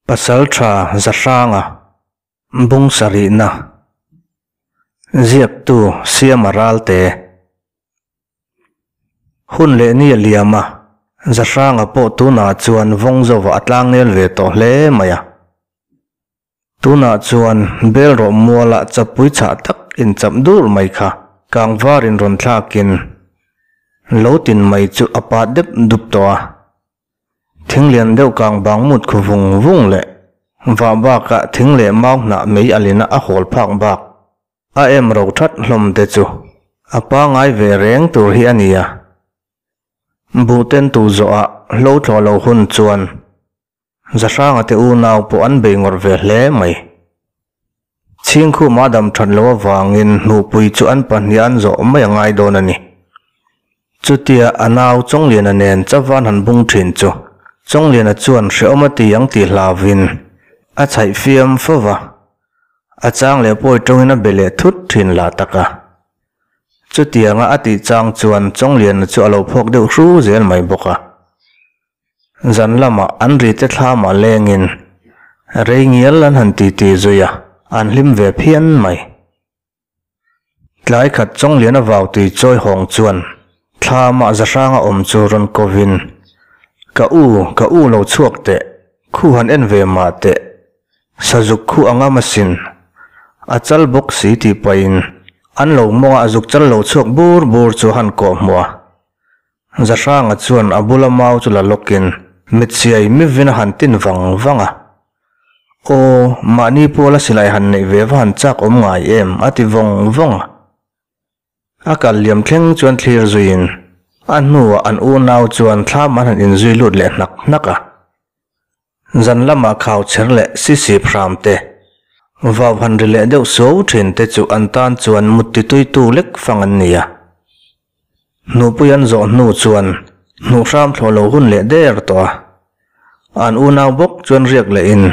Pasalṭha Zahranga bung sarihna ziaktu Siama Ralte Hun leh ni a liam a, Zahranga pawh tunah chuan vawng zova a tlangnel ve tawh hle mai a. Tunah chuan bel rawh mualah chapui chhah tak inchap dur mai kha kangvar in rawn thlakin lo tin mai chu a pat dep dup tawh a. Thing lian deuh kang bang mut khu vung vung leh vah bakah thing leh mau hnah mei a lina a hawl phak bak a em ro that hlawm te chu a pangai ve reng tur hi a ni a. Buhten tu zawhah hlo thlawh lo hun chuan Zahranga te unau pawh an bei ngawrh ve hle mai. Chhingkhuma dam that loh avangin hnupui chu an pahnih an zawh mai a ngai dawn a ni. Chutia a nau Chawngliana nen chavan han bung thin chu Chawngliana chuan hrehawm a ti ang tih hlauvin a chhaih fiam fo va, a chang leh pawi tawngin a be leh thut thin lah tak a. Chutianga a tih chang chuan Chawngliana chu a lo phawk deuh hru zel mai bawk a. Zan lamah an rite thlamah lengin rei ngial an han titi zui a, an hlim ve phian mai. Tlai khat Chawngliana vau tui chawi hawng chuan thlamah Zahranga awm chu rawn kovin, Ka u, ka u lo chhuak teh, khu han en ve mah teh, sazuk khu anga masin, a chal bawk si tih pahin an lo mawngah a zuk chal lo chhuak bur bur chu a han kawh hmuh a. Zahranga chuan a bula mau chu la lawkin mitsiai mivin a han tin vang vang a. Aw, mahni pawla silai han neih ve va han chak awm ngai em? a ti vawng vawng a. A kal liam thleng chuan thlir zuiin a hnuah an unau chuan thlam an han inzui lut leh hnak hnak a. Zan lama khau chher leh sisip hram te, vau han ri leh deuh suau thin te chu an tan chuan mut tituitu lek fang an ni a. Hnupui an zawh hnu chuan hnuh hram thlawh lo hun leh der tawh a. An unau bawk chuan riak lehin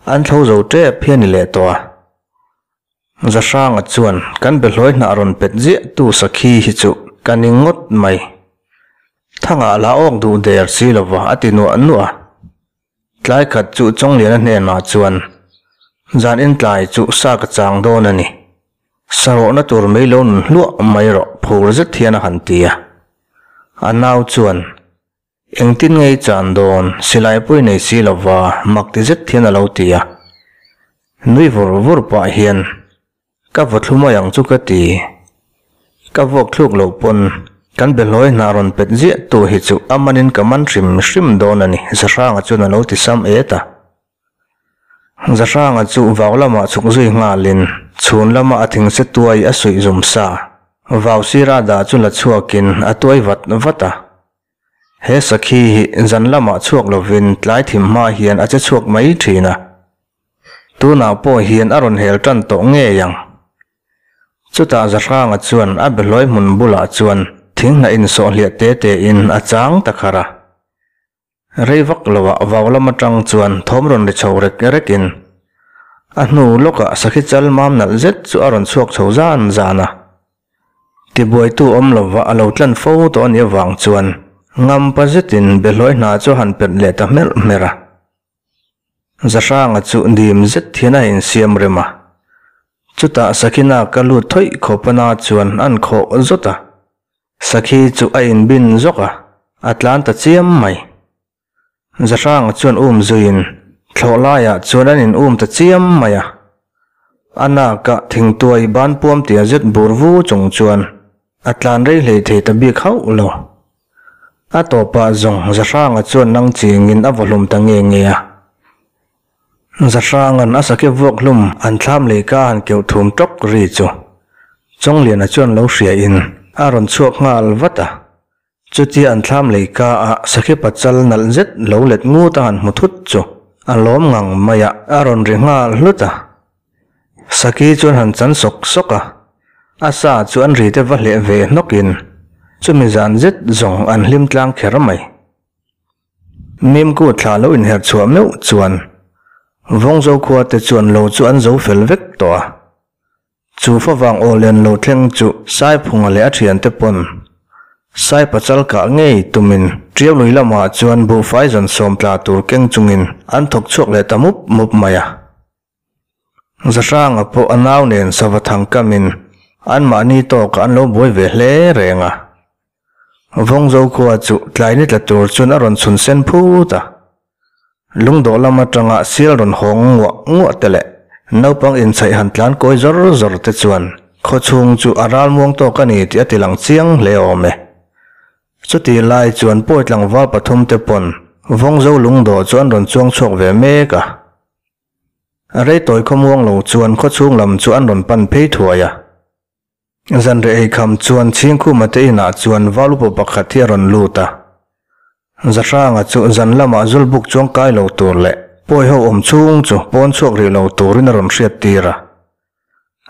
an thlo zo tep hi a ni leh tawh a. Zahranga chuan kan behlawi hnah rawn pet ziah tu sakhi hi chu ka ni ngawt mai. Thangah la awk duh der si lova a ti nuah nuah a. Tlai khat chu Chawngliana hnenah chuan zan in tlai chu sa ka chang dawn a ni. Sarawhna tur mei lo nun hluah mai rawh phur zet hian a han ti a. A nau chuan Engtin ngei chan dawn, silai pawh i nei si lova, mak ti zet hian a lo ti a. Nui vur vur pah hian, Ka vaw thlu mai ang chu ka ti. Ka vuak thluk loh pawn, kan behlawi hna rawn pet ziah tu hi chu a manin ka man hrim hrim dawn a ni, Zahranga chuan a lo ti sam et a. Zahranga chu vau lamah chhuk zui nghalin chhun lama a thingse tuai a suih zum sa. Vau sira dah chu la chhuakin a tuai vat vat a. He sakhi hi zan lamah chhuak lovin tlai thim hma hian a che chhuak mai thin a. Tunah pawh hian a rawn hel tan tawh ngei ang. Chutah Zahranga chuan a behlawi hmun bulah chuan thinghnah insawh hliah te tein a chang ta kharh a. Rei vak loah vau lam atang chuan thawm rawn ri chho rek rekin a hnu lawkah sakhi chal mam nalh zet chu a rawn chhuak chho zan zan a. Tibuaitu awm lova a lo tlan fo tawh a nih avang chuan ngampa zetin behlawi hna chu a han perh leh ta hmerh hmerh a. Zahranga chu dim zet hian a insiam rem a. Chutah sakhina ka lut thawih khawp a na chuan an khawh zawt a. Sakhi chu a inbin zawk a, a tlan ta chiam mai. Zahranga chuan um zuiin thlawh laiah chuan an in um ta chiam mai a. A naka thingtuai ban puam tia zet bur vu chung chuan a tlan rei hlei thei ta bik hauh lo. A tawpah zawng Zahranga chuan nang chingin a vawhlum ta nge nge a. Zahrangan a sake vuak hlum an thlam lei ka han keuh thum tawk ri chu Chawngliana chuan lo hria in a rawn chhuak nghal vat a. Chutia an thlam lei ka ah sake pachal nalh zet lo let ngut a han hmu thut chu a lawm ngang mai a, a rawn ri nghal hlut a. Saki chuan han chan sawk sawk a, a sa chu an ri te va hleh ve hnawk in chumi zan zet zawng an hlim tlang kher mai. Mimku thla lo inherh chhuah meuh chuan Vawngzo khua te chuan lo chu an zo fel vek tawh a. Chu favang aw len lo thleng chu Saiphunga leh a thiante pawn Sai pachal kah ngei tumin Tiau lui lamah chuan buhfai zawn sawm tla tur keng chungin an thawk chhuak leh ta mup mup mai a. Zahranga pawh a nau nen sava thang kamin anmahni tawkah an lo buai ve hle reng a. Vawngzo khua chu tlai ni tla tur chuan a rawn chhun sen phut a. Lungdawh lam atanga sial rawn hawng nguah nguah te leh naupang inchhaih han tlan kawi zawr zawr te chuan khawchhung chu a ralmuang tawk a ni tih a ti lang chiang hle awm e. Chutih lai chuan pawi tlangval pathum te pawn Vawngzo lungdawh chu an rawn chuang chhuak ve mek a. Rei tawi khawmuang lo chuan khawchhung lam chu an rawn pan phei thuai a. Zanreh eikham chuan Chhingkhuma te inah chuan valupa pakhat hi a rawn lut a. Zahranga chu zan lamah Zulbuk chuang kai lo tur leh pawi ho awm chhung chu pawn chhuak rih lo turin a rawn hriat tir a.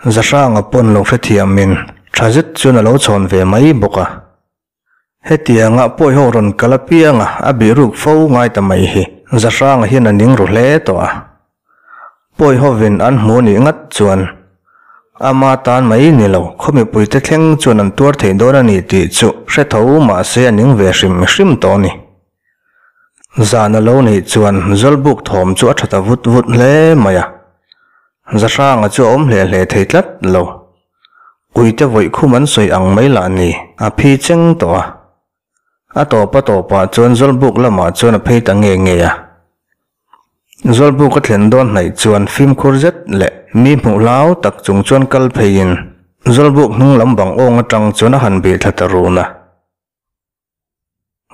Zahranga pawn lo hrethiamin tha zet chuan a lo chhawn ve mai bawk a. Hetianga pawi ho rawn kal apianga a bih ruk fo ngai ta mai hi Zahranga hian a ning ru hle tawh a. Pawi hovin an hmu nih ngat chuan ama tan mai ni lo, khaw mipuite thleng chuan an tuar thei dawn a ni tih chu hre tho mahse a ning ve hrim hrim tawh a ni. Zan a lo nih chuan Zawlbuk thawm chu a tha ta vut vut hle mai a, Zahranga chu a awm hle hle thei tlat lo. Uite vawi khum an sawi ang mai lah ni, a phi cheng tawh a. A tawp a tawpah chuan Zawlbuk lamah chuan a phei ta nge nge a. Zawlbuk a thlen dawn hnaih chuan fimkhur zet leh mi hmuh hlau tak chung chuan kal pheiin Zawlbuk hnung lam bang awng atang chuan a han bih thla ta run a.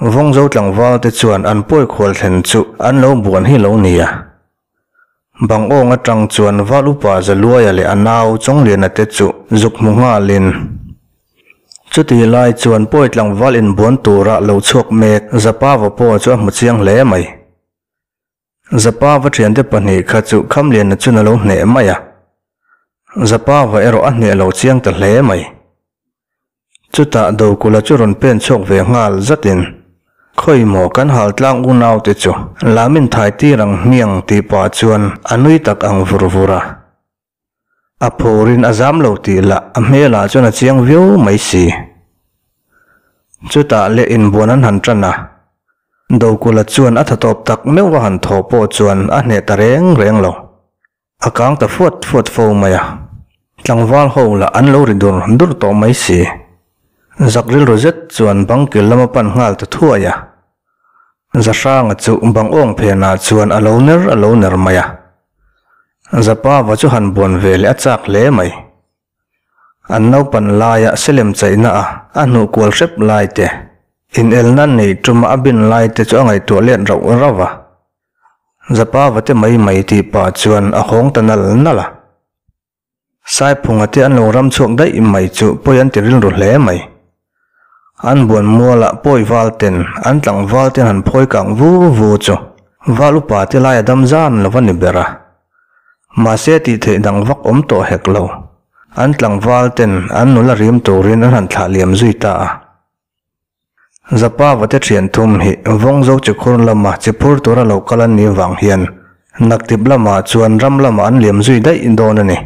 Vawngzo tlangval te chuan an pawi khual thlen chu an lo buan hi lo ni a. Bang awng atang chuan Val upa Zaluaia leh a nau Chawngliana te chu zuk hmu nghalin chutih lai chuan pawi tlangval inbuan tura lo chhuak mek Zapava pawh chu a hmu chiang hle mai. Zapava thiante pahnih kha chu Khamliana chuan a lo hneh mai a, Zapava erawh a hneh lo chiang ta hle mai. Chutah Dokula chu rawn pen chhuak ve nghal zatin, Khawi maw kan hal tlang unau te chu lamin thai tir ang hmiang tih pah chuan a nui tak ang vur vur a. A phurin a zam lo tih lah a hmelah chuan a chiang viau mai si. Chutah leh inbuan an han tan a, Dokula chuan a tha tawp tak meuh a han thaw pawh chuan a hneh ta reng reng lo. A kang ta fuat fuat fo mai a, tlangval ho lah an lo ri dur dur tawh mai si. Zak rilru zet chuan bangkil lama pan nghal ta thuai a. Zahranga chu bang awng phenah chuan a lo ner a lo ner mai a. Zapava chu han buan ve leh a chak hle mai. An naupan laia selem chaihna a a hnuh kual hrep lai te, inelna nei tuma a bin lai te chu a ngaihtuah let rauh rauh a. Zapava te mai mai tih pah chuan a hawng ta nal nal a. Saiphunga te an lo ram chhuak daih mai chu pawi an ti rilru hle mai. An buan mualah pawi val ten an tlangval ten han phawi kang vu vu chu val upa te lai a dam zan lo a ni ber a. Mahse tih theih dang vak awm tawh hek lo. An tlangval ten an nula rim turin an han thlah liam zui ta a. Zapava te thian thum hi Vawngzo chikhur lama chiphur tura lo kal an nih vang hian naktip lamah chuan ram lamah an liam zui daih dawn a ni.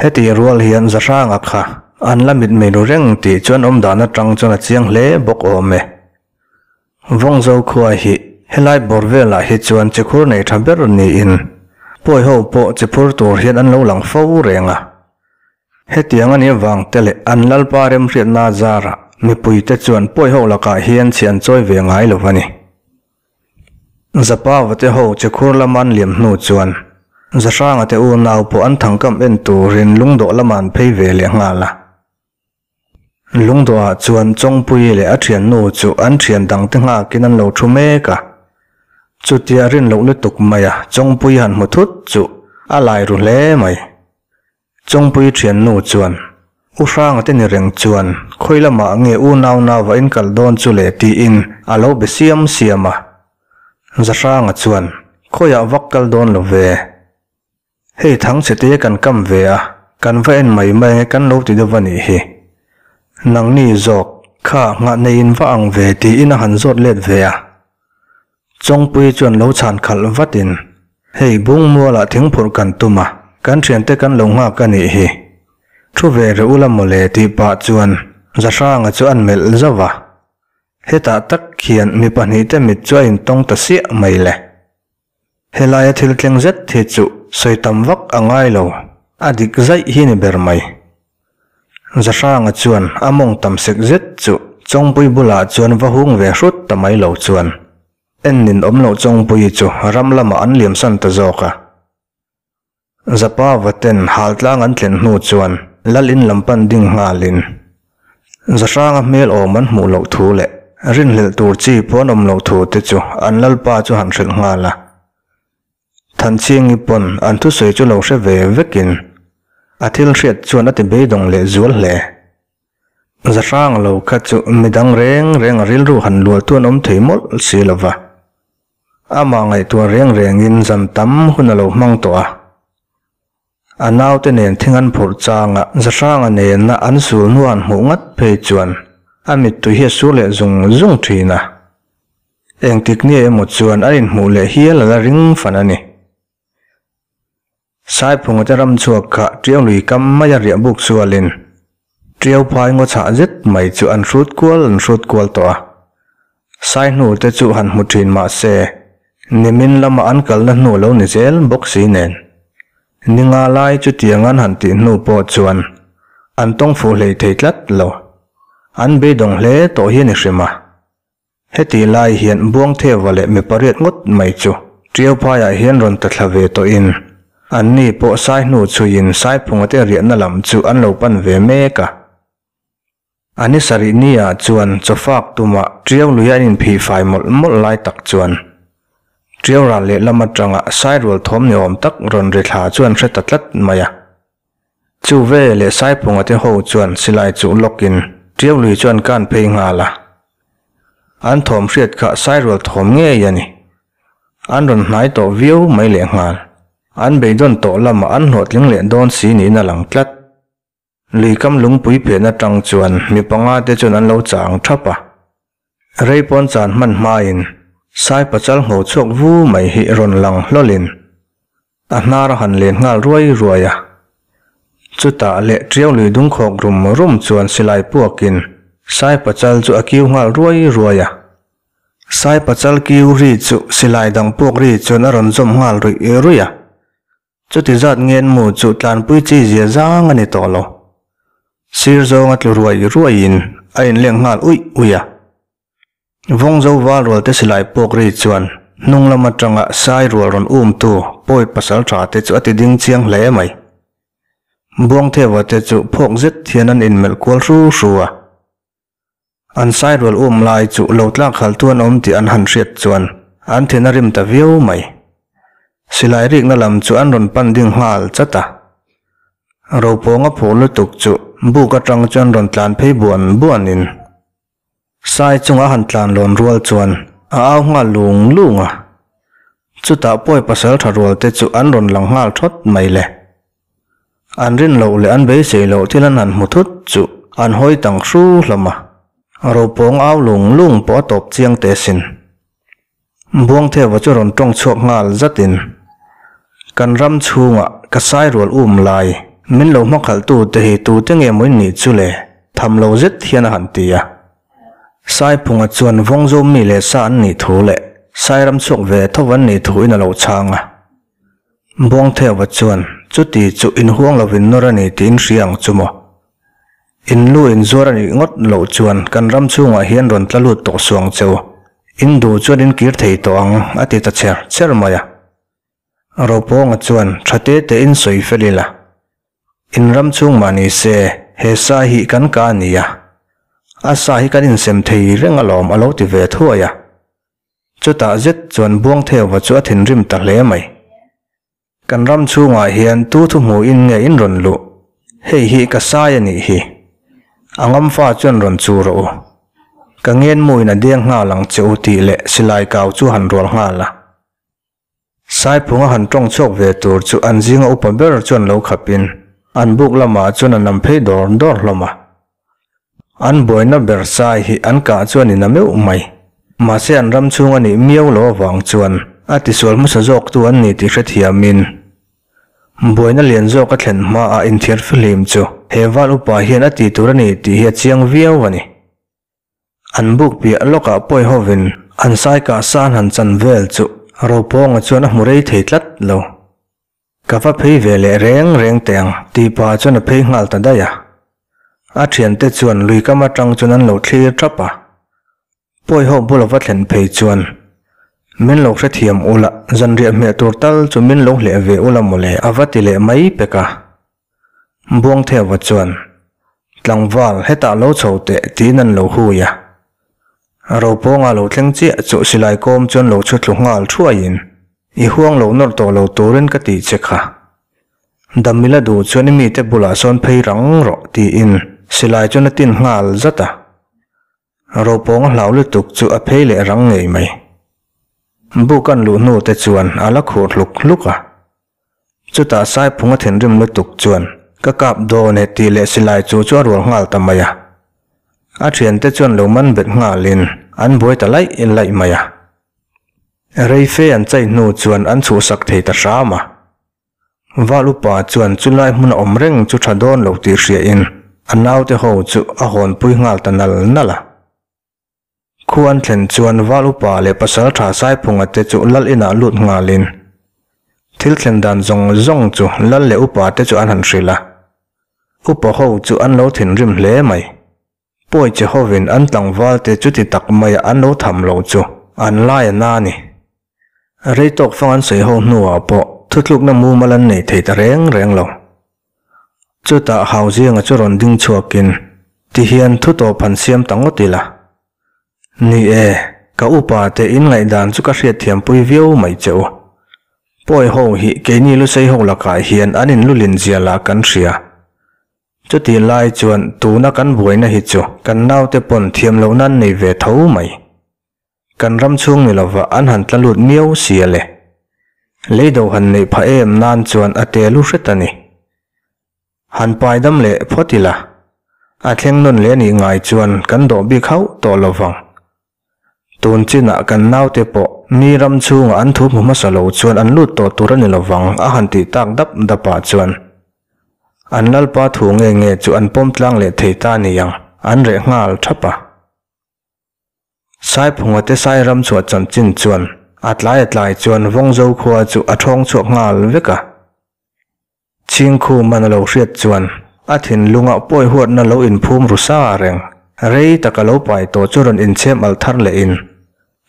Heti rual hian Zahranga kha an la mitmei ru reng tih chuan awmdan atang chuan a chiang hle bawk awm e. Vawngzo khua hi helai bawr velah hi chuan chikhur nei tha ber niin pawi ho pawh chiphur tur hian an lo lang fo reng a. Hetiang a nih avang te leh an Lalpa remhriatna zarah mipuite chuan pawi ho lakah hian chhi an chawi ve ngai lo a ni. Zapava te ho chikhur lama an liam hnu chuan Zahranga te unau pawh an thangkam en turin lungdawh lama an phei ve leh nghal a. Lungdawhah chuan Chawngpuii leh a thiannu chu an thian dangte nghakin an lo thu mek a. Chutia rin loh lutuk maia Chawngpuii han hmu thut chu a lai ru hle mai. Chawngpui thiannu chuan, U Hranga te ni reng chuan khawi lamah nge u nau nau a in kal dawn chu le tiin a lo be siam siam a. Zahranga chuan, Khawiah vak kal dawn lo ve. Hei thangchhe te kan kam ve a, kan va en mai mai ange kan lo ti deuh a nih hi. Nangni zawk, kha nghah neiin va ang ve tiin a han zawt let ve a. Chawngpui chuan lo chhan khalh vatin, Hei Bungmualah thingphurh kan tum a, kan thiante kan lo nghak a nih hi. Thu ve reh ula mawle tih pah chuan Zahranga chu an melh zauh a, hetah tak khian mi pahnihte mit chu a intawng ta siah mai le. Helaia thil tleng zet hi chu sawi tam vak a ngai lo, a dik zaih hi ni ber mai. Zahranga chuan a mawng tam sek zet chu Chawngpui bulah chuan va hung ve hrut ta mai lo chuan en nin awm loh Chawngpuii chu ram lamah an liamsan ta zawk a. Zapa vaten haltlang an thlen hnu chuan lal in lam pan ding nghalin Zahranga hmel awm an hmuh loh thu leh rinhlelh tur chi pawh an awm loh thu te chu an lalpa chu han hrilh nghal a. Thanchhingi pawn an thusawi chu lo hre ve vekin a thil hriat chuan a ti beidawng leh zual hle. Zahranga lo kha chu midang reng reng a rilru han lual tu an awm thei mawlh si lova. Amah ngaihtuah reng rengin zan tam hun a lo hmang tawh a. A naute nen thing an phurh changa Zahranga nena an sul hnuan hmuh ngat phei chuan a mittui hi a sur leh zung zung thin a. Engtik nge emaw chuan an inhmuh leh hial a la ring fan a ni. Saiphunga te ram chhuak kha Tiau lui kam maia riah buk sualin Tiau phai ngaw chhah zet mai chu an hrut kual an hrut kual tawh a. Sai hnu te chu han hmu thin mah se nimin lama an kalna hnu lo ni zel bawk si nen. Ni nga lai chutiang an han tih hnu pawh chuan an tawng fuh hlei thei tlat lo. An beidawng hle tawh hi a ni hrim a. Hetih lai hian Buangtheva leh mi pariat ngawt mai chu Tiau phaiah hian rawn ta thla ve tawhin anni pawh sai hnu chhuiin Saiphunga te riahna lam chu an lo pan ve mek a. A ni sarih niah chuan chawfak tuma Tiau lui an inphih fai mawlh mawlh lai tak chuan Tiau ral lehlam atanga Sairual thawm ni awm tak rawn ri thla chu an hre ta tlat mai a. Chu ve leh Saiphunga te ho chuan silai chuh lawkin Tiau lui chu an kan phei nghal a. An thawm hriat kha Sairual thawm ngei a ni. An rawn hnai tawh viau mai leh nghal. An beidawn tawh lamah an hlawhtling leh dawn si niin a lang tlat. Luikam lungpui phen atang chuan mi panga te chuan an lo chang thap a. Rei pawn chan hman hmain Sai pachal ngho chhuak vu mai hi rawn lang hlawlin a hnar a han len nghal ruai ruai a. Chutah leh Tiau lui dung khawk rum rum chuan silai puakin Sai pachal chu a kiu nghal ruai ruai a. Sai pachal kiu ri chu silai dang puak ri chuan a rawn zawm nghal ruih ruih a. Chuti zat ngen mu chu tlanpui chi zia zang a ni tawh lo. Sir zawnga tlu ruai ruaiin a inleng nghal uih uih a. Vawngzo val rual te silai puak ri chuan hnung lam atanga sai rual rawn umtu pawi pasal tha te chu a ti ding chiang hle mai. Buangtheva te chu phawk zet hian an inmelh kual hru hru a. An sai rual um lai chu lo tlak hal tu an awm tih an han hriat chuan an thin a rim ta viau mai. Silai rikna lam chu an rawn pan ding nghal chat a. Ropawnga phur lutuk chu buk atang chuan rawn tlan phei buan buanin Sai chunga han tlan lawn rual chuan a au nghal lung lung a. Chutah pawi pasal tha rual te chu an rawn lang nghal thawt mai le. An rin loh leh an beisei loh thil an han hmu thut chu an hawi tang hru hlawm a. Ropawng au lung lung pawh a tawp chiang teh asin. Buangtheva chu rawn tawng chhuak nghal zatin, Kan ram chhungah ka sai rual um lai, min lo hmakhalh te hi tute nge maw in nih chu le? Tham lo zet hian a han ti a. Saiphunga chuan Vawngzo mi leh sa an nih thu leh Sairam chhuak ve tho an nih thu in a lo chhang a. Buangtheva chuan, Chuti chu inhuang lovin nawr a ni tiin hria ang chu maw? In lu in zuar a nih ngawt loh chuan kan ram chhungah hian rawn tla lut tawh suang che u. In duh chuan in kir thei tawh ang, a ti ta cher cher mai a. Ropawnga chuan tha te te in sawi fel ila. In ram chhung mah ni se, he sa hi kan ka a ni a. A sa hi kan insem thei reng alawm a lo ti ve thuai a. Chutah zet chuan Buangtheuva chu a thinrim ta hle mai. Kan ram chhungah hian tu thu hmu in nge in rawn luh? Hei hi ka sai a nih hi. A ngamfa chuan rawn chu rawh u. Ka ngenmuin a deng nghal ang che u tih leh silai kau chu han rual nghal a. Saiphunga han tawng chhuak ve tur chu an zinga upa ber chuan lo khapin an buk lamah chuan a nam phei dawr dawr hlawm a. An buaina ber sai hi an kah chuan in a meuh mai. Mahse an ram chhung a nih miau lo avang chuan a tisual hmasa zawktu an ni tih hrethiamin buaina lian zawk a thlen hmaah inthiar fihlim chu He val upa hian a ti tur a ni tih hi a chiang viau a ni. An buk piah lawkah pawi hovin an sai kah san han chan vel chu Ropawnga chuan a hmu rei thei tlat lo. Ka va phei ve leh reng reng teh ang tih pah chuan a phei nghal ta daih a. A thiante chuan lui kam atang chuan an lo thlir thap a. Pawi ho bula va thlen phei chuan min lo hrethiam ula, zanriah hmeh tur tal chu min lo hleh ve ula mawle a va ti leh mai pek a. Buangtheuva chuan, Tlangval, hetah lo chho teh tiin an lo hui a. Ropawnga lo thleng chiah chu silai kawm chuan lo chhu thlu nghal thuaiin, I huang lo nawrh tawh lo turin ka tih che kha. Damila duh chuan i mite bulah sawn phei rang rawh tiin silai chuan a tin nghal zat a. Ropawnga hlau lutuk chu a phei leh rang ngei mai. Buk an luh hnu te chuan a la khur hluk hluk a. Chutah Saiphunga thinrim lutuk chuan ka kap dawn e tih leh silai chu chu a rual nghal ta mai a. A thiante chuan lo man bet nghalin an buai ta laih laih mai a. Reife an chai hnu chuan an chhuhsak thei ta hram a. Val upa chuan chulai hmun a awm reng chu tha dawn lo tih hria in a naute ho chu a hawnpui nghal ta nal nal a. Khu an thlen chuan Val upa leh pasal tha Saiphunga te chu lal inah lut nghal in thil thlen dan zawng zawng chu lal leh upa te chu an han hrilh a. Upa ho chu an lo thinrim hle mai. Pawi che hovin an tlangval te chuti tak maia an lo tham lo chu an lai a na a ni. Rei tawk fang an sawi ho hnuah pawh thutlukna mumal an nei thei ta reng reng lo. Chutah Hauzianga chu rawn ding chhuakin tihian thu tawp han siam ta ngawt ila. Ni e, ka upa te in ngaihdan chu ka hriatthiampui viau mai che u. Pawi ho hi keini lusei ho lakah hian an inlulin zia lah kan hria. Chutih lai chuan tuna kan buaina hi chu kan naute pawn thiam loh nan nei ve tho mai. Kan ram chhung ni lova an han tla lut miau si a le. Leido han neih phah em nan chuan a te lu hret a ni. Han pai dam leh phawt ila. A thleng nawn leh anih ngai chuan kan dawh bik hauh tawh lovang. Tun chinah kan naute pawh mi ram chhungah an thu hmu hmasa lo chuan an lut tawh tur a ni lovang a han tih tak dap dapah chuan an lalpa thu nge nge chu an pawm tlang leh thei ta ni ang an reh nghal thap a. Saiphunga te sai ram chhuah chanchin chuan a tlai a tlai chuan Vawngzo khua chu a thawng chhuak nghal vek a. Chhingkhuman a lo hriat chuan a thinlungah pawi huatna lo inphum ru sa reng. Rei tak a lo pai tawh chu rawn inchhem alh thar leh in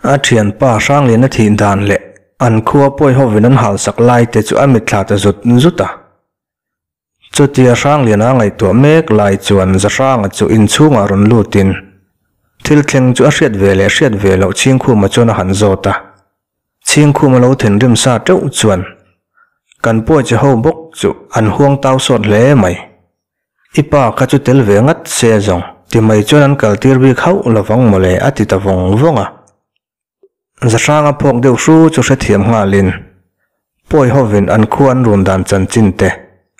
a thianpa Hrangliana thih dan leh an khua pawi hovin an halsak lai te chu a mitthla ta zut zut a. Chutia Hrangliana a ngaihtuah mek lai chuan Zahranga chu inchhungah rawn lutin thil thleng chu a hriat ve leh hriat ve loh Chhingkhuma chuan a han zawt a. Chhingkhum a lo thinrim sa teuh chuan kan pawi che ho bawk chu an huang tau sawt hle mai. I pa kha chu tel ve ngat se zawng ti mai chuan an kal tir bik hauh lovang mawle a ti ta vawng vawng a. Zahranga phawk deuh hru chu hrethiam nghalin pawi hovin an khua an run dan chanchin te,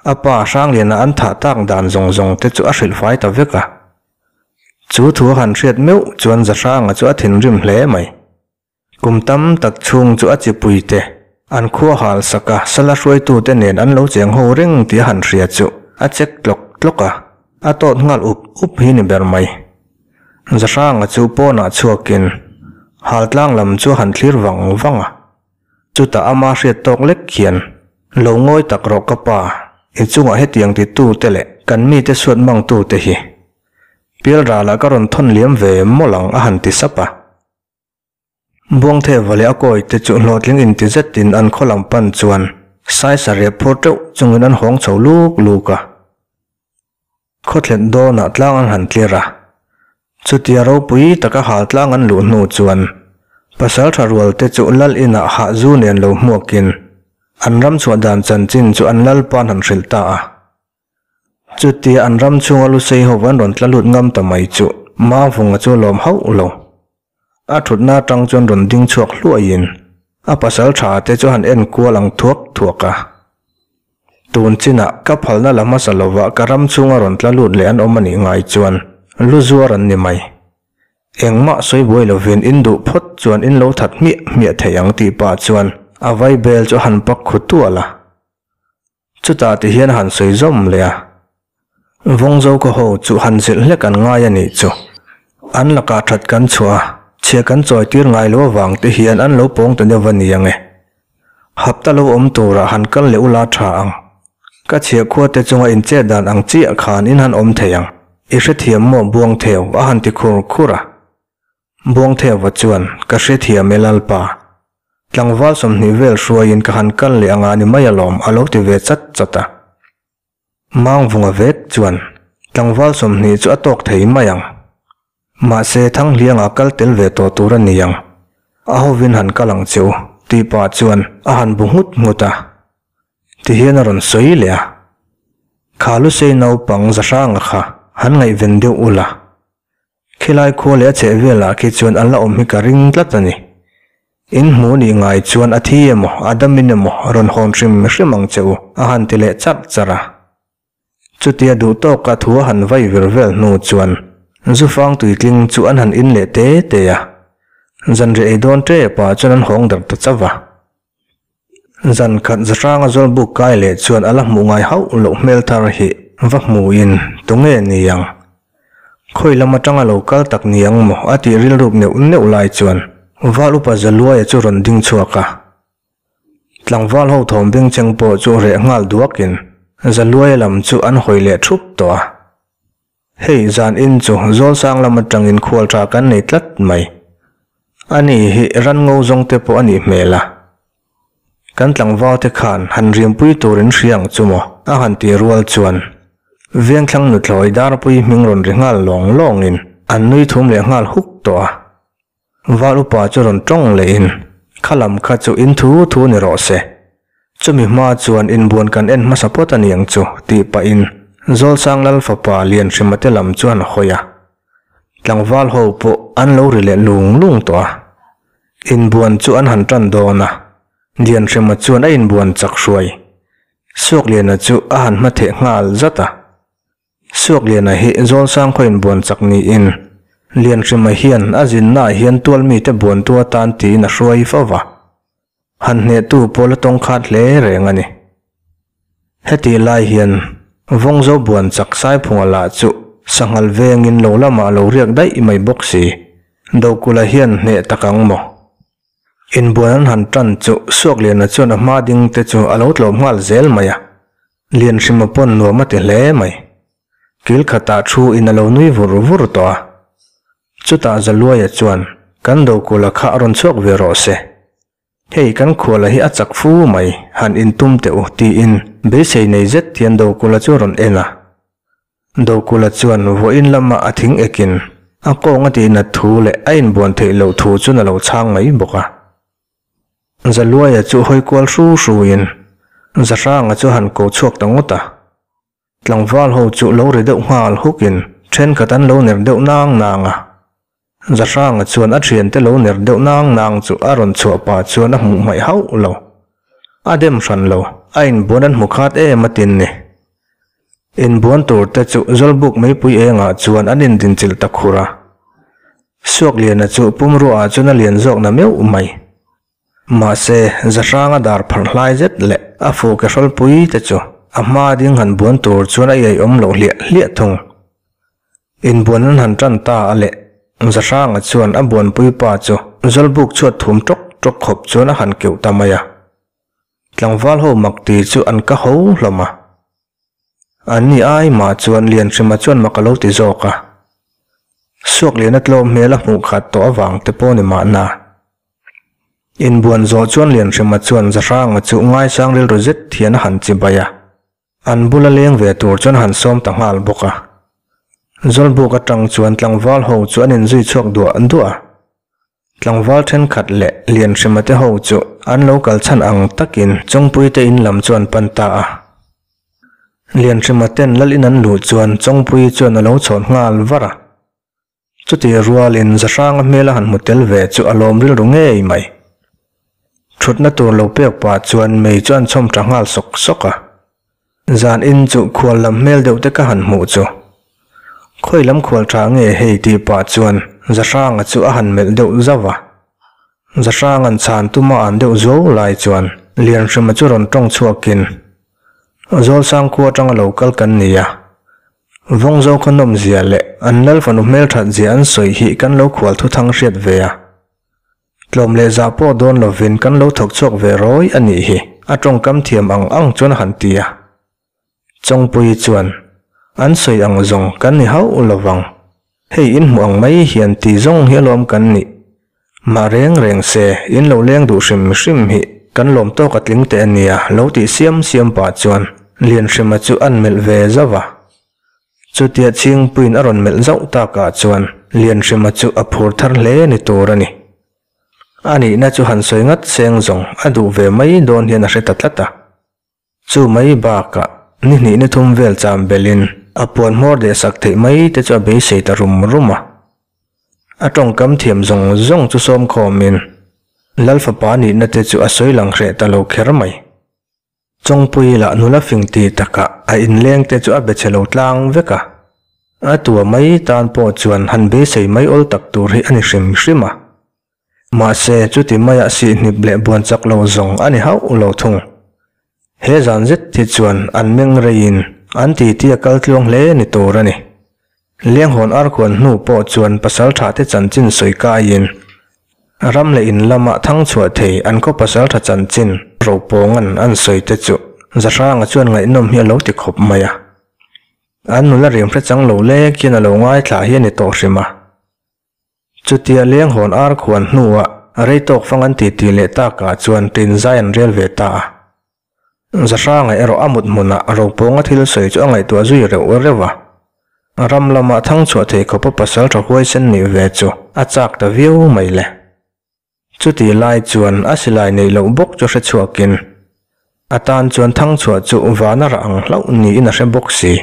a pa Hrangliana an thah tak dan zawng zawng te chu a hrilh fai ta vek a. Chu thu a han hriat meuh chuan Zahranga chu a thinrim hle mai. Kum tam tak chhung chu a chipui te, an khua hal sak a, sala hruaitute nen an lo cheng ho reng tih a han hria chu a check tlawk tlawk a, a tawt nghal up up hi ni ber mai. Zahranga chu pawnah chhuakin hal tlang lam chu a han thlir vang vang a, chutah ama hriat tawk lek hian, Lo ngawi tak rawh ka pa, i chungah hetiang titute leh kan mite suat mangtute hi Pialralah ka rawn thawn liam ve mawlh ang a han ti sap a. Buangtheva leh a kawi te chu hlawhtling inti zetin an khaw lam pan chuan saisa rep phur teuh chungin an hawng chho luk luk a. Khawthlen dawnah tlang an han tlir a. Chutia ropui taka hal tlang an luh hnu chuan pasal tha rual te chu lal inah hahzu nen lo hmuakin an ram chhuah dan chanchin chu an lalpa'n han hrilh ta a. Chutia an ram chhunga lusei ho an rawn tla lut ngam ta mai chu Mavunga chu a lawm hauh lo. A thutna atang chuan rawn ding chhuak hluaiin a pasal tha te chu han en kual ang thuak thuak a. Tun chinah ka phalna la hmasa lovah ka ram chhunga rawn tla lut leh an awm a nih ngai chuan lu zuar an ni mai. Engmah sawi buai lovin in duh phawt chuan in lo that hmiah hmiah thei ang tih pah chuan a vaibel chu a han pak khu tual a. Chutah ti hian a han sawi zawm leh a. Vawngzo ka ho chu han zilh hlek an ngai a nih chu. An lakah that kan chhuah a, chhia kan chawi tir ngai lo avang te hian an lo pawng ta deuh a ni ang e. Hapta lo awm turah han kal leh ula tha ang. Ka chhiahkhua te chunga in chet dan ang chiah khan in han awm thei ang. I hrethiam maw Buangtheu a han ti khur khur a. Buangtheuva chuan, Ka hrethiam e Lalpa. Tlangval 20 vel hruaiin ka han kal leh anga ni mai alawm a lo ti ve chat chat a. Mangvunga vek chuan, Tlangval 20 chu a tawk thei mai ang. Mahse Thanghlianga kal tel ve tawh tur a ni ang. A hovin han kal ang che u, tih pah chuan a han bu nghut nghut a. Tihian a rawn sawi leh a. Kha Lusei naupang Zahranga kha han ngaihven deuh ula. Khilai khua leh a chheh velah khi chuan an la awm hi ka ring tlat a ni. In hmu nih ngai chuan a thi emaw, a damin emaw rawn hawn hrim hrim ang che u, a han ti leh charh charh a. Chutia duh tawka thu a han vai vir vel hnu chuan Zufang tuitling chu an han in leh te te a. Zanriah ei dawn tep ah chuan an hawng darh ta chauh a. Zan khat Zahranga zawlbuk kai leh chuan a la hmuh ngai hauh loh hmel thar hi va hmuhin tunge ni ang? Khawi lam atanga lo kal tak ni ang maw a tih rilruk neuh neuh lai chuan Val upa Zaluaia chu rawn ding chhuak a. Tlangval ho thawm bengcheng pawh chu reh nghal duakin Zaluaia lam chu an hawi leh thup tawh a. Hei zan in chu Zawlsang lam atangin khual tha kan nei tlat mai. Ani hi ranngo zawng te pawh a nih hmel a. Kan tlangval te khan han riampui turin hria ang chu maw a han ti rual chuan Vengthlang nuthlawi Darpui hming rawn ri nghal lawng lawngin an nui thum leh nghal huk tawh a. Val upa chu rawn tawng lehin, Kha lam kha chu in thu thu ni rawh se. Chumi hma chuan inbuan kan en hmasa phawt a niang chu, tih pahin Zawlsang Lal fapa Lianhrima te lam chu an hawi a. Tlangval ho pawh an lo ri leh lung lung tawh a. Inbuan chu an han tan dawn a, Lianhrima chuan a inbuan chak hruai. Suakliana chu a han hmatheh nghal zat a. Suakliana hi Zawlsang khaw inbuan chak niin, Lianhrima hian a zinnaah hian tual mite buantu atan tiin a hruai fo va. Han hnehtu pawl a tawng khat hle reng a ni. Hetih lai hian Vawngzo buan chak Saiphunga lah chu sanghal vengin lo lamah a lo riak daih mai bawk si. Dokulha hian hneh tak ang maw? Inbuan an han tan chu Suakliana chuan a hma ding te chu a lo tlawm nghal zel mai a. Lianhrima pawn nuam a ti hle mai. Kil khatah thu in a lo nui vur vur tawh a. Chutah Zaluaia chuan, Kan Dokulha kha a rawn chhuak ve rawh se. Hei kan khuala hi a chak fu mai, han intum teh u, tiin beisei nei zet hian Dokulha chu a rawn en a. Dokulha chuan vawiin lama a thing ekin a kawng a tihnat thu leh a inbuan theih loh thu chuan a lo chhang mai bawk a. Zaluaia chu hawi kual hru hruin Zahranga chu han ko chhuak ta ngawt a. Tlangval ho chu lo ri deuh nghal hukin thenkhat an lo ner deuh nang nang a. Zahranga chuan a thiante lo ner deuh nang nang chu a rawn chhuah pah chuan a hmuh hmaih hauh lo. A dem hran lo, a inbuan an hmu khat em a tin ni. Inbuan tur te chu Zawlbuk meipui engah chuan an indinchilh ta khur a. Suakliana chu pumruaah chuan a lian zawk na meuh mai. Mahse, Zahranga dar pharh hlai zet leh a fuh ke hrawlpui te chu a hma ding han buan tur chuan a iaiawm loh hliah hliah thung. Inbuan an han tan ta a leh Zahranga chuan a buanpui pa chu Zawlbuk chhuat thum tawk tawk khawp chuan a han keuh ta mai a. Tlangval ho mak ti chu an ka ho hlawm a. An ni ai mah chuan Lianhrima chuan mak a lo ti zawk a. Suakliana tlawm hmel a hmuh khat tawh avang te pawh ni mahna. Inbuan zawh chuan Lianhrima chuan Zahranga chu ngaisang rilru zet hian a han chibai a. An bula leng ve tur chuan a han sawm ta nghal bawk a. Zawlbuk atang chuan tlangval ho chu an inzui chhuak duah duah a. Tlangval thenkhat leh Lianhrima te ho chu an lo kal chhan ang takin Chawngpui te in lam chu an pan ta a. Lianhrima ten lal in an luh chuan Chawngpui chuan a lo chhawn nghal var a. Chutih rualin Zahranga hmel a han hmu tel ve chu a lawm rilru ngei mai. Thutna tur lo pek pah chuan mei chu an chhawm tha nghal sawk sawk a. Zan in chu khual lam hmel deuh te ka han hmuh chu. Khawi lam khual tha nge hei tih pah chuan Zahranga chu a han melh deuh zauh a. Zahranga'n chhan tuma an deuh zuau lai chuan Lianhrima chu rawn tawng chhuakin, Zawlsang khua atanga lo kal kan ni a. Vawngzo khaw nawmzia leh an lal fanu hmelthat zia an sawi hi kan lo khual thuthang hriat ve a. Tlawm leh zah pawh dawn lovin kan lo thawk chhuak ve rawi a nih hi, a tawngkam thiam ang ang chuan a han ti a. Chawngpuii chuan, An sawi ang zawng kan ni hauh lovang. Hei in hmuh ang mai hian ti zawng hi alawm kan nih. Mah reng reng se, in lo leng duh hrim hrim hi kan lawm tawk a tling teh a nia lo tih siam siam pah chuan Lianhrima chu an melh ve zauh a. Chutia Chhingpuiin a rawn melh zauh takah chuan Lianhrima chu a phur thar hle ni tur a ni. A nihna chu han sawi ngat seng zawng a duh ve mai dawn hian a hre ta tlat a. Chu mai bakah ni hnih ni thum vel cham belin a puan hmawr leh sak theih mai te chu a beisei ta rum rum a. A tawngkam thiam zawng zawng chu sawm khawmin Lal fapa nihna te chu a sawi lang hreh ta lo kher mai. Chawngpui lah nula fing ti takah a inleng te chu a be chhe lo tlang vek a. A tua mai tan pawh chuan han beisei mai awl tak tur hi a ni hrim hrim a. Mahse, chuti maiah sihhnip leh buan chak lo zawng a ni hauh lo thung. He zan zet hi chuan an meng reiin an titi a kal tluang hle ni tur a ni. Lenghawn arkhuan hnu pawh chuan pasaltha te chanchin sawi kaiin ram leh in lama thang chhuah thei an khaw pasaltha chanchin ropawngan an sawi te chu Zahranga chuan ngaihnawm hi a lo ti khawp mai a. An nula riam hre chang lo lek hian a lo ngaithla hi a ni tawh hrim a. Chutia lenghawn ar khuan hnuah rei tawk fang an titi leh takah chuan tin zai an rel ve ta a. Zahranga erawh a mut hmunah ropawnga thil sawi chu a ngaihtuah zui reuh reuh a. Ram lama thang chhuah thei khawpa pasal tha huaisen nih ve chu a chak ta viau mai le. Chutih lai chuan a silai neih loh bawk chu hre chhuakin a tan chuan thang chhuah chu vana rah ang hlauh niin a hre bawk si.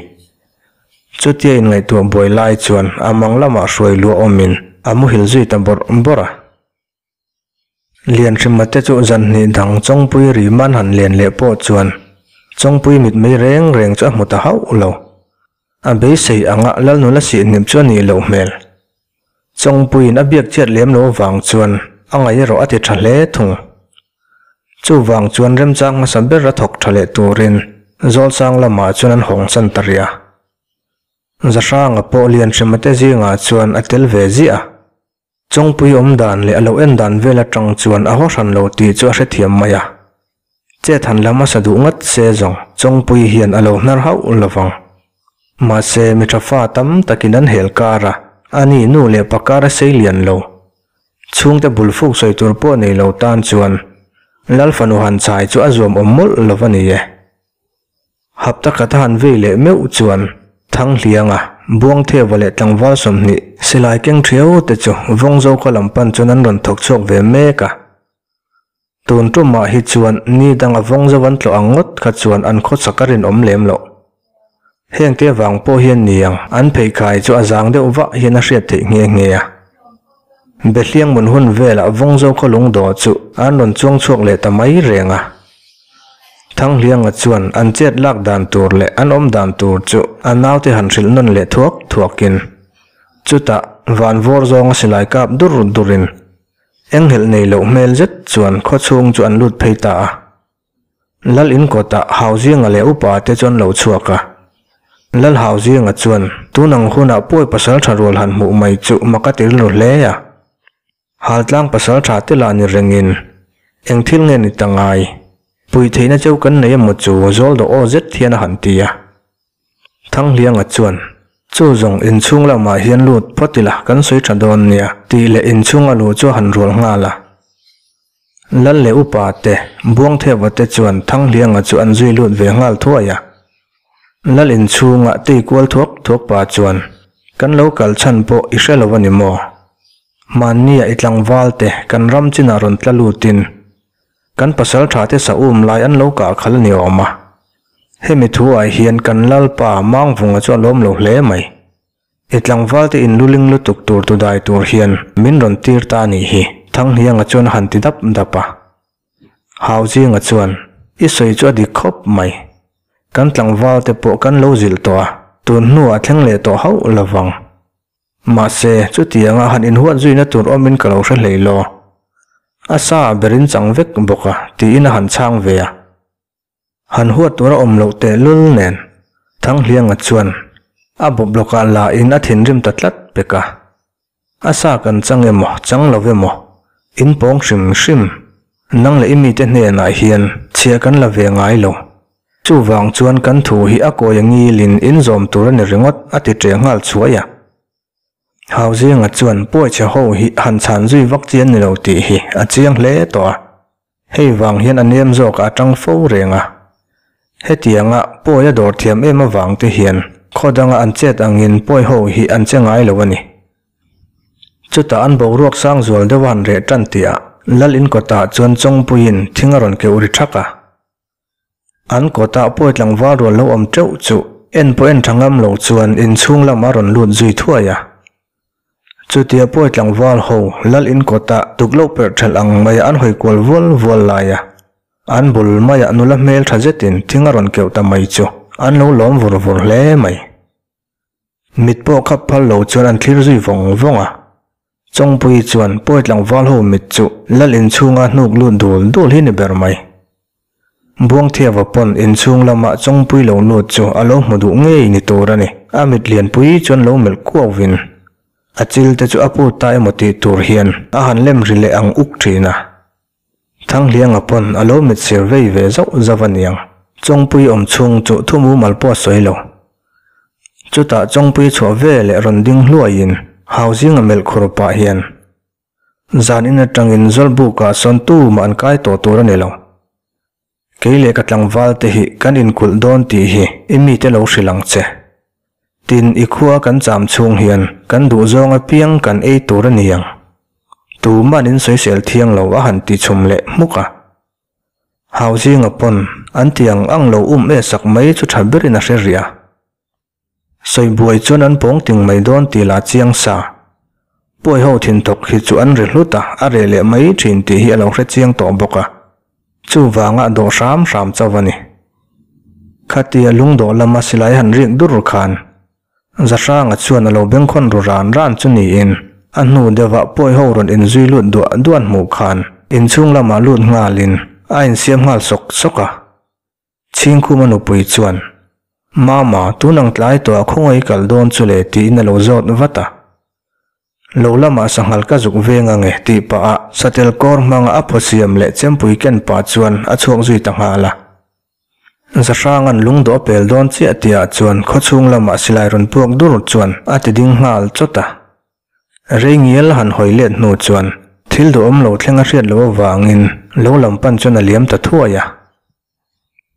Chutia inngaihtuah buai lai chuan a mang lamah hruai luah awmin a muhil zui ta bawrh bawrh a. Lianhrima te chu zan hnih dang Chawngpui ri man han len leh pawh chuan Chawngpui mitmei reng reng chu a hmu ta hauh lo. A beisei anga Lalnula sihhnip chu a nih loh hmel. Chawngpuiin a biak chiat lem lo vang chuan a ngaih erawh a ti tha hle thung. Chuvang chuan remchang hmasa ber a thawk tha leh turin Zawlsang lamah chuan an hawng chan ta rih a. Zahranga pawh Lianhrima te zingah chuan a tel ve ziah a. Chawngpui awm dan leh a lo en dan vel atang chuan a haw hran lo tih chu a hrethiam mai a. Chet han la hmasa duh ngat se zawng Chawngpui hian a lo hnar hauh lovang. Mahse mi tha fa tam takin an hel kar a, ani nu leh pa kar a sei lian lo. Chhungte bul fuk sawi tur pawh nei lo tan chuan Lal fanu han chai chu a zuam awm mawlh lo a ni e. Hapta khat a han vei leh meuh chuan Thanghlianga, Buangtheva leh tlangval 20 silai keng thiau te chu Vawngzo khaw lam pan chuan an rawn thawk chhuak ve mek a. Tun tumah hi chuan ni danga vawng zo an tlawh ang ngawt kha chuan an khawchhak a rinawm lem loh. Hengte vang pawh hian niang an pheikhai chu a zang deuh vah hian a hriat theih nghe nghe a. Behliang mun hun velah vawng zo khaw lungdawh chu an rawn chuang chhuak leh ta mai reng a. Thanghlianga chuan an chet lak dan tur leh an awm dan tur chu a naute han hrilh nawn leh thuak thuakin chutah van vawr zawnga silai kap dur durin Enghelh nei loh hmel zet chuan khaw chhung chu an lut phei ta a. Lal in kawtah Hauzinga leh upa te chu an lo chhuak a. Lal Hauzinga chuan tun ang hunah pawi pasal tha rual han hmuh mai chu mak a ti rilru hle a. Haltlang pasal tha te lah ni rengin eng thil nge ni ta ngai? Puih theihna cheu kan nei emaw chu zawl dawh aw zet hian a han ti a. Thanghlianga chuan, Chu zawng inchhung lamah hian lut phawt ila kan sawi tha dawn nia, tih leh inchhung a luh chu a han rual nghal a. Lal leh upa te, Buangtheva te chuan Thanghlianga chu an zui lut ve nghal thuai a. Lal inchhunga tei kual thuak thuak pa chuan, Kan lo kal chhan pawh i hre lo a ni maw? Hmannia i tlangval te kan ram chinah rawn tla lutin Kan pasal tha te sa um lai an lo kah khal a ni awm a. Hemi thu ah hian kan Lalpa Mangvunga chu a lawm lo hle mai. I tlangval te in luling lutuk tur tu dai tur hian min rawn tir ta a nih hi, Thanghlianga chuan a han ti dap dap a. Hauzinga chuan, I sawi chu a dik khawp mai. Kan tlangval te pawh kan lo zilh tawh a, tun hnuah thleng leh tawh hauh lovang. Mahse, chutianga han inhuat zuina tur awmin ka lo hre hlei lo. A sa a berin chang vek bawk a, tiin a han chhang ve a. Han huat tur a awm loh tehlul nen, Thanghlianga chuan, A bawp lawkah la in a thinrim ta tlat pek a. A sa kan chang emaw chang lo emaw in pawng hrim hrim. Nang leh i mite hnenah hian chhia kan la ve ngai lo. Chuvang chuan kan thu hi a kawi a ngilin in zawm tur a ni ringawt a ti ṭe nghal chhuai a. Hauzinga chuan pawichhe ho hi han chhan zui vak chi an ni lo tih hi a chiang hle tawh a. Hei vang hian a nem zawkah a tang fo reng a. Hetianga pawi a dawr thiam em avang te hian khaw danga an chet angin pawi ho hi an che ngai lo a ni. Chutah an boruak sang zual deuh a han reh tan tihah Lal in kawtah chuan Chawngpuiin thing a rawn keuh ri thak a. An kawtah pawi tlangval rual lo awm teuh chu en pawh en tha ngam lo chuan inchhung lamah a rawn lut zui thuai a. Chutia pawi tlangval ho lal in kawtah tukloh perh thelh ang maia an hawi kual vual vual lai a, an bul maiah nula hmel tha zetin thing a rawn keuh ta mai chu an lo lawm vur vur hle mai. Mit pawh khap phal lo chuan an thlir zui vawng vawng a. Chawngpuii chuan pawi tlangval ho mit chu lal inchhunga hnuk lut dul dul hi ni ber mai. Buangthiava pawn inchhung lama Chawngpui lo lut chu a lo hmu duh ngei ni tur a ni. A mit lianpui chuan lo melh kuauvin a chil te chu a put ta emaw tih tur hian a han lem ri leh ang uk thin a. Thanghlianga pawn a lo mit sir vei ve zauh zauh a niang. Chawngpui awm chhung chu thu mumal pawh a sawi lo. Chutah Chawngpui chhuah ve leh rawn ding hluaiin Hauzinga melh khur pah hian, Zan in atangin Zawlbukah sawn tumah an kai tawh tur a ni lo. Kei leh ka tlangval te hi kan inkulh dawn tih hi i mite lo hrilh ang che. Tin, i khua kan cham chhung hian kan duhzawng apiang kan ei tur a ni ang. Tuman in sawisel thiang lo a han ti chhum leh hmuk a. Hau zinga pawn an ti ang ang lo um e sak mai chu tha berin a hre rih a. Sawibuai chuan an pawng ting mai dawn tih lah chiang sa. Pawi ho thinthawk hi chu an ri hlut a, a reh leh mai thin tih hi a lo hre chiang tawh bawk a. Chuvanga dawh hram hram chauh a ni. Khatia lungdawh lama silai han rik dur khan Zahranga chuan a lo bengkhawn ru ran ran chu niin a hnu deuhah pawi ho rawn inzui lut duah duan hmuh khan inchhung lamah lut nghalin a insiam nghal sawk sawk a. Chhingkhuma nupui chuan, Mama, tun ang tlai tawh a khawngaih i kal dawn chu le tiin a lo zawt vat a. Lo lamah sanghal ka zuk veng ange tih pah a satel kawr hmanga a phaw siam leh chempui ken pah chuan a chhuak zui ta nghal a. Zahranga'n lungdawh a pel dawn chiah tihah chuan khawchhung lamah silai rawn puak dur chuan a ti ding nghal chawt a. Rei ngial han hawi let hnu chuan thil duhawm lo thleng a hriat loh avangin lo lam pan chuan a liam ta thuai a.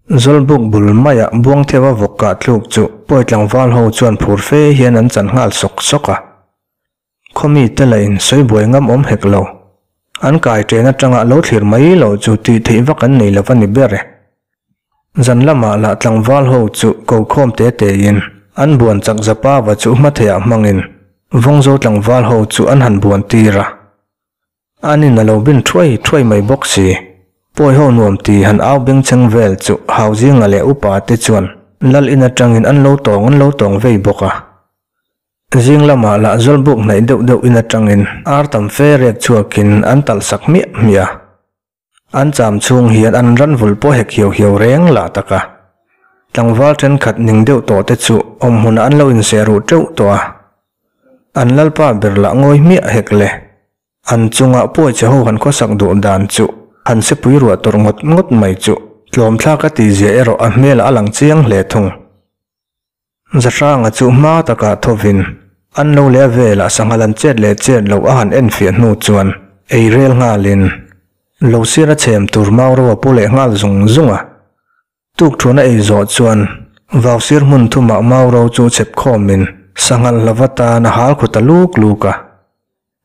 Zawlbuk bul maiah Buangtheuva vawk kah tluk chu pawi tlangval ho chuan phur fe hian an chan nghal sawk sawk a. Khawmi te lah in sawi buai ngam awm hek lo. An kai ṭen aṭanga lo thlir mai loh chu tih theih vak an nei lo va ni ber e. Zan lamah lah tlangval ho chu ko khawm te tein an buan chak Zapava chu hmatheiah hmangin Vawngzo tlangval ho chu an han buan tir a. An in a lo bin thuai thuai mai bawk si. Pawi ho nuam ti han au bengchheng vel chu Hauzinga leh upa te chuan lal in atangin an lo tawng an lo tawng vei bawk a. Zing lamah lah Zawlbuk hnaih deuh deuh in atangin ar tam fe rek chhuakin an talh sak hmiah hmiah a. An cham chhung hian an ran vul pawh hek hiau hiau reng lah tak a. Tlangval thenkhat ning deuh tawh te chu awm hmunah an lo inseh ruh teuh tawh a. An lalpa ber lah ngawi hmiah hek le. An chungah pawi che ho han khawsak duh dan chu han sepui ruah tawrh ngawt ngawt mai chu tlawmthlak a tihzia erawh a hmelah a lang chiang hle thung. Zahranga chu hma takah thovin an lo leh a velah sanghal an chet leh chet loh a han enfiah hnu chuan ei rel nghalin lo sir a chhem tur mau ro a pu leh nghal zung zung a. Tuk thuna ei zawh chuan vau sir hmun thumah mau ro chu chep khawmin sanghal hlava tan a hal khu ta luk luk a.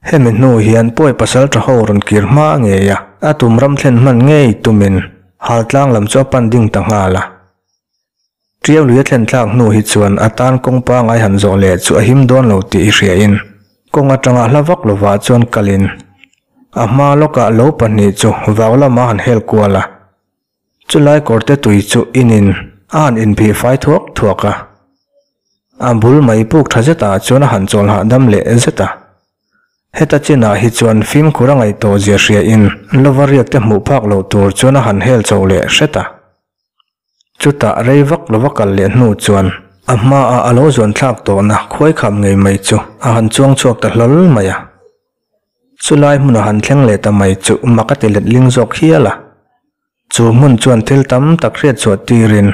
Hemi hnu hian pawi pasal tha ho rawn kir hma ngei a, a tum ram thlen hman ngei tumin hal tlang lam chu a pan ding ta nghal a. Ṭiau lui a thlen thlak hnu hi chuan a tan kawng pangai han zawh leh chu a him dawn lo tih i hriain kawng aṭanga hla vak lovah chuan kalin a hma lawkah lo pahnih chu vau lama han hel kual a. Chulai kawrte tui chu inin a han inphih fai thuak thuak a. A bul mai puk tha zetah chuan a han chawl hahdam leh zet a. Heta chinah hi chuan fimkhur a ngaih tawh zia hriain lova riak te hmuh phak loh tur chuan a han hel chho leh hret a. Chutah rei vak lova kal leh hnu chuan A hmaah a lo zuan thlak tawhna khuai kham ngei mai chu a han chuang chhuak ta hlawl mai a. Chulai hmun a han thleng leh ta mai chu mak a ti let ling zawk hial a. Chu hmun chuan thil tam tak hriat chhuah tirin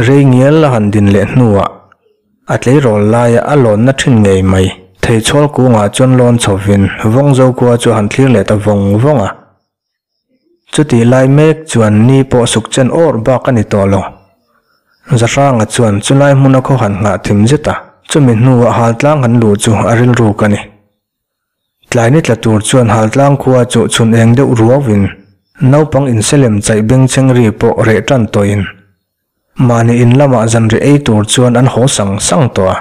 rei ngial a han din leh hnuah a tleirawl laia a lawnna thin ngei mai theichhawl kungah chuan lawn chhovin Vawngzo khua chu a han thlir leh ta vawng vawng a. Chutih lai mek chuan ni pawh suk chen awr bak a ni tawh lo. Zahranga chuan chulai hmuna khaw han nghah thim zet a, chumi hnuah haltlang han luh chu a rilruk a ni. Tlai ni tla tur chuan haltlang khua chu chhun eng deuh ruauin naupang inselem chaih bengchheng ri pawh reh tan tawhin mahni in lamah zanri ei tur chuan an haw sang sang tawh a.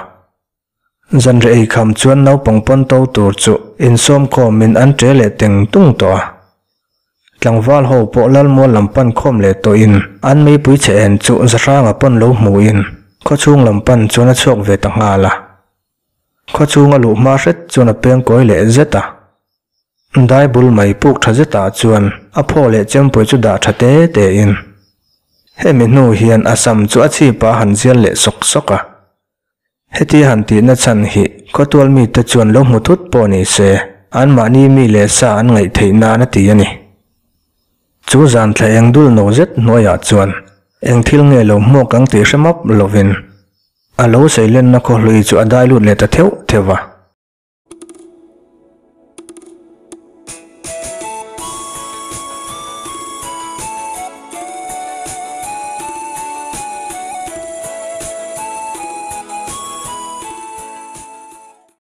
Zanri ei kham chuan naupang pawn to tur chu insawm khawmin an ṭe leh teng tung tawh a. Tlangval ho pawh Lalmual lam pan khawm leh tawhin an meipui chhe en chu Zahranga pawn lo hmuhin khawchhung lam pan chuan a chhuak ve ta nghal a. Khawchhung a luh hma hret chuan a peng kawi leh zet a. Dai bul mai puk tha zetah chuan a phaw leh chempui chu dah tha te tein hemi hnu hian a sam chu a chhip ah a han zial leh sawk sawk a. Heti han tihna chhan hi khawtual mite chuan lo hmu thut pawh ni se, anmahni mi leh sa an ngaih theih nan a ti a ni. Chu zan thla eng dul no zet hnuaiah chuan eng thil nge lo hmuak ang tih hre map lovin a lo seilenna khawhlui chu a dai lut leh ta theuh theuh va.